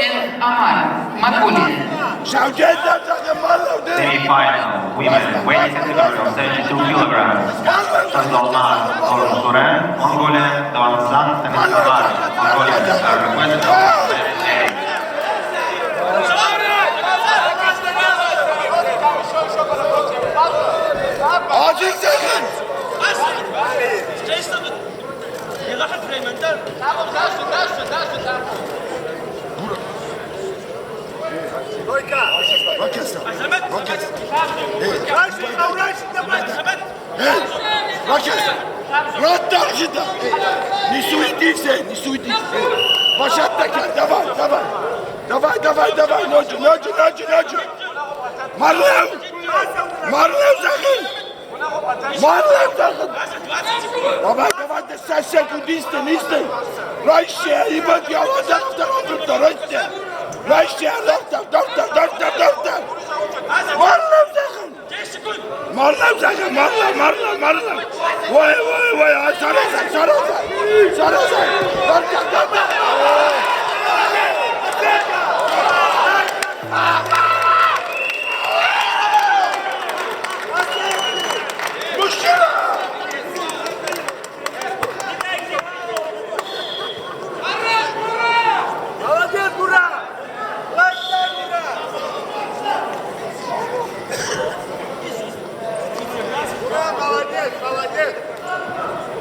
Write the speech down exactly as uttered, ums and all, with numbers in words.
Эн Амар, Монголия. Semifinal, women, weight category of seventy-two kilograms. Шагналмаар Орун Суран, Монголия, Даванзан Тамилкамар, Монголия. Request. Эй, Ракес! Ротаржида! Эй, не суетись, эй, не суетись. Эй, башатта кел, давай, давай. Давай, давай, давай, ножи, ножи, ножи, ножи. Марлам! Марлам, захын! Марлам, захын! Давай, давай, да, са, са, кудӥсты, нисты. Райше, ибо, я, ладно, второй, второй, второй. Райше, доктор, доктор, доктор, доктор. Марлам, захын! Марлам, захын, марлам, марлам, марлам. Ой, ой, ой, ай, сараза, сараза, сараза. Доктор, доктор.